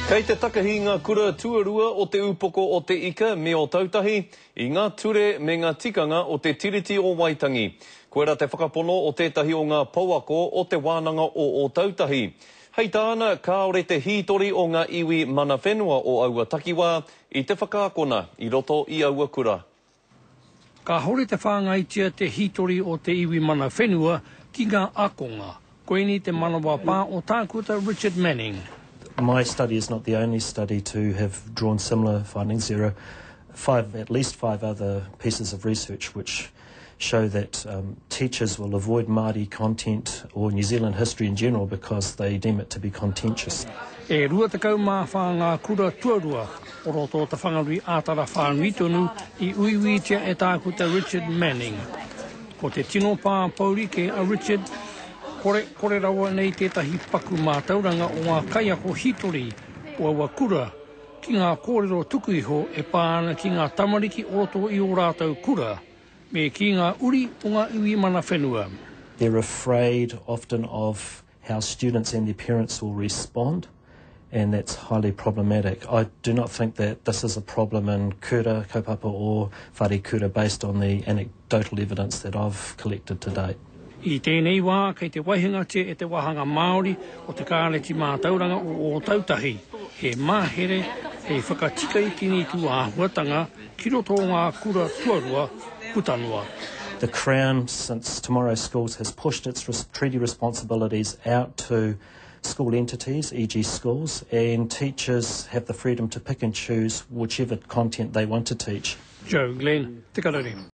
Kei te takahi ngā kura tuarua o Te Upoko o Te Ika me Ōtautahi i ngā ture me ngā tikanga o te Tiriti o Waitangi. Koirā te whakapono o tētahi o ngā pouako o Te Wānanga o Ōtautahi. Hei tāna, kāore te hītori o ngā iwi mana whenua o aua takiwā i te whakaakona i roto i aua kura. Kāhore te whāngaitia te hītori o te iwi mana whenua ki ngā ākonga. Koinei te manawa pā o Tākuta Richard Manning. My study is not the only study to have drawn similar findings. There are five, at least five other pieces of research which show that um, teachers will avoid Māori content or New Zealand history in general because they deem it to be contentious. E 24 ngā kura tuarua o roto o Te Whanganui ā-Tara whānui tonu i uiuitia e Tākuta Richard Manning. Ko te tino pā pouri kē a Richard, kore, kore rawa nei tētahi paku mātauranga o ngā kaiako hītori o aua kura ki ngā kōrero tuku iho e pā ana ki ngā tamariki o roto i ō rātou kura me ki ngā uri o ngā iwi mana whenua. They're afraid often of how students and their parents will respond and that's highly problematic. I do not think that this is a problem in kura, kaupapa or wharekura based on the anecdotal evidence that I've collected to date. I tēnei wā kei te waihangatia e te wāhanga Māori o Te Kāreti Mātauranga o Ōtautahi he mahere hei whakatika i tēnei tūāhuatanga ki roto o ngā kura tuarua puta noa. The Crown, since Tomorrow's Schools has pushed its treaty responsibilities out to school entities, e.g. schools, and teachers have the freedom to pick and choose whichever content they want to teach. Joe Glenn, Te Karere.